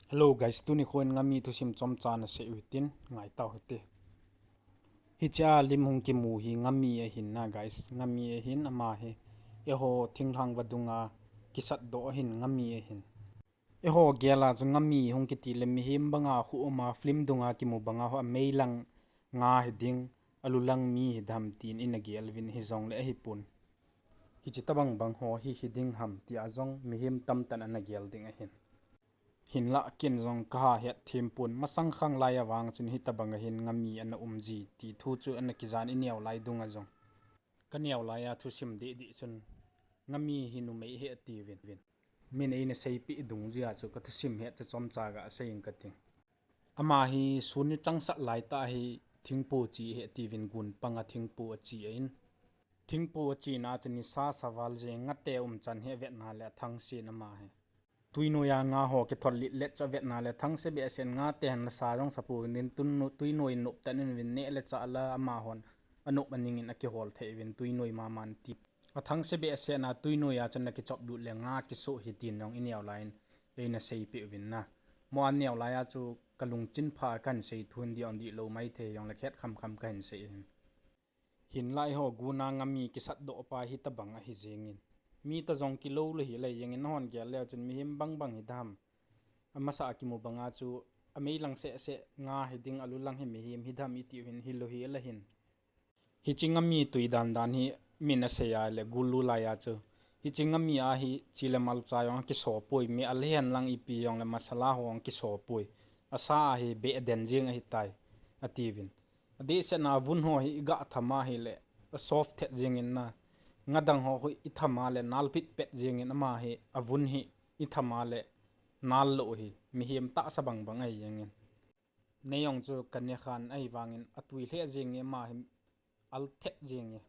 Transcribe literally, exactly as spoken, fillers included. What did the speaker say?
Hello guys, tuni khon ngami thusim chomcha nasei u hitin, ngaitau hite. Hichea lim hung kimu hi ngami ahin na guys, ngami ahin, ama hi eiho thinglhang vadunga kisatdoh ahin, ngami ahin. Eiho gel a chu ngami hung kiti le mihem banga khu uma film dunga kimu banga ho ameilang nga hiding, alulang mi hidam tin ina gel uvin hijongle ahipon. Hichi tabang bang ho hi hiding ham tia jong mihem tamtah in ana gel ding ahin. Hinlah ken jong kaha het thempon, masang khang lai avang chun hitabang ahin ngami ana umji ti thu chu ana kijan ineo lai dunga jong. Kaneo laiya thusim didi chun ngami hi numei ahi atiuvin. Min eina seipeh dungjia chu kathusim het chu chomcha gasei inge kating. Ama hi sun ni changsat laitah hi thingpo chi ahi atiuvin, gun panga thingpo achi ahin. Thingpo achina chu nisa saval jeng ngate umchan hi avetna le athangsen ama hi. Tuinoiya nga ho kithol litlet chu avetna le athangse behseh in ngate henla sa jong sapon, tuinoi noptah in uvin neh le chah la amahon anop aningin akihol thei uvin tuinoi maman ti. Athangse behseh na tuinoiya chun nakichop lut le nga kisoh hi tin jong ineo laiyin eina seipeh uvin na. Mo aneo laiya chu kalungchin pha kahin sei thu in dih ong dihlou maithei jongle khet khamkham kahin sei ahin. Hinlah eiho guna ngami kisatdoh pa hitabang ahi jengin. Mi ta jong kilou lou hilai jengin, nahon gel leu chun mihem bangbang hidam. Amasa a kimu banga chu ameilang sehseh nga hiding, alulang hi mihem hidam itiuvin, hilou hila hin. Hichi ngami tui dandan hi min asei a le gul lou laiya chu, hichi ngami a hi chi le malcha jong akisopoi, mi al hihen lang ipi jongle masala ho jong kisopoi. Asa a hi beh den jeng ahitai, atiuvin. Adehset na avun ho hi igah tham a hile asoft thet jengin na, nga dang ho khu itham a le nal pitpet jengin, ama hi avun hi itham a le nal lou hi mihem tahsa bangbang ahi jengin. Nei jong chu kane khan ahivangin atui lheh jenge, ama hi al thet jenge.